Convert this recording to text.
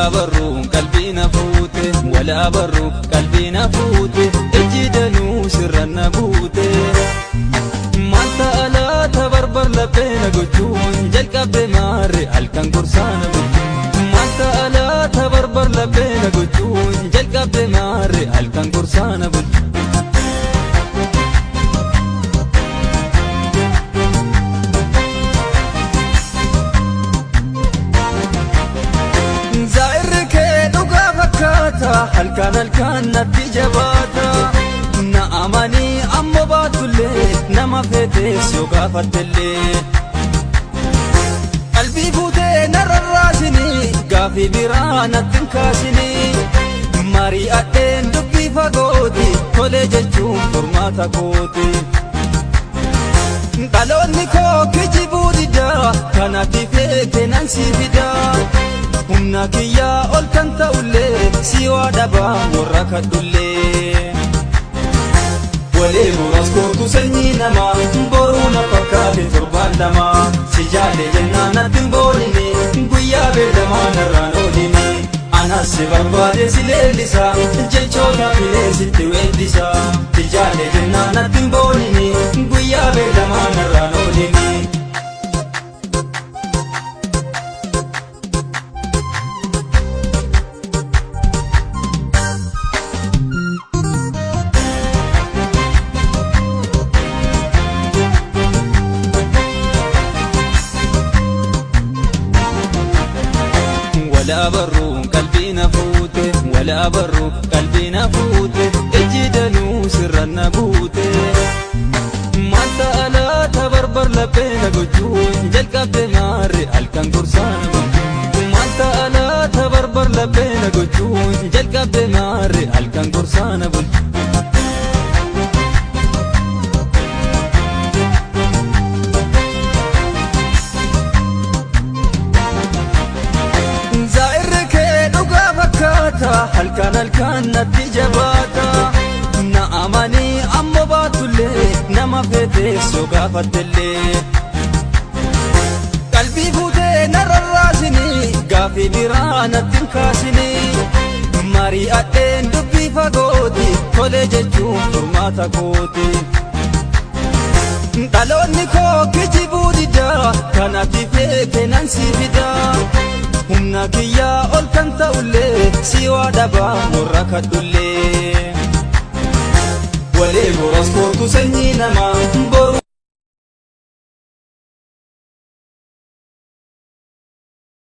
Walaa barruun qalbii na fuute, walaa barruu qalbii na fuute, ijji danuu sirra na buute. Maal ta'a laata barbar laphee na gochuun jalqabde maarre halkan gorsaa na bulchu. Maal ta'a laata barbar laphee na gochuun jalqabde maarre halkan gorsaa na bulchu. Zaa'irri kee dhugaa fakkaata, halkan halkan natti jabaata. Na amanii amma baatullee, nama feetes yoo gaafattellee. Qalbii fuutee na rarraasinii, gaafii biraa natti hin kaasinii. Mari'adheen dubbii fagooti, tolee jechuun furmaata kooti. Dhaloonni koo kijibuu didaa, kanatti feete nan si fidaa. Humna kiyyaa ol kan ta'ullee, si waa dhabaa warra kadhullee. Walee boras kootu sanyii namaa, boruu na fakkaate torbaan lamaa. Si jaalle jennaan natti hin boonine, guyyaa beellamaa narraan ooline. Anas si barbaade si leellisa, jechoota filee sitti weeddisa. Si jaalle jennaan natti hin boonine, guyyaa beellamaa narraan ooline. Walaa barruun qalbii na fuute, walaa barruu qalbii na fuute, ijji danuu sirra na buute. Maal ta'a laata barbar laphee na gochuun jalqabde maarre halkan gorsaa na bulchu. Maal ta'a laata barbar laphee na gochuun jalqabde maarre halkan gorsaa na bulchu. Zaa'irri kee dhugaa fakkaata, halkan halkan natti jabaata. Na amanii amma baatullee, nama feetes yoo gaafattellee. Qalbii fuutee na rarraasinii, gaafii biraa natti hin kaasinii. Mari'adheen dubbii fagooti, tolee jechuun furmaata kooti. Dhaloonni koo kijibuu didaa, kanatti feete nan si fidaa. Humna kiyyaa ol kan ta'ullee, si waa dhabaa warra kadhullee. Walee boras kootu sanyii namaa.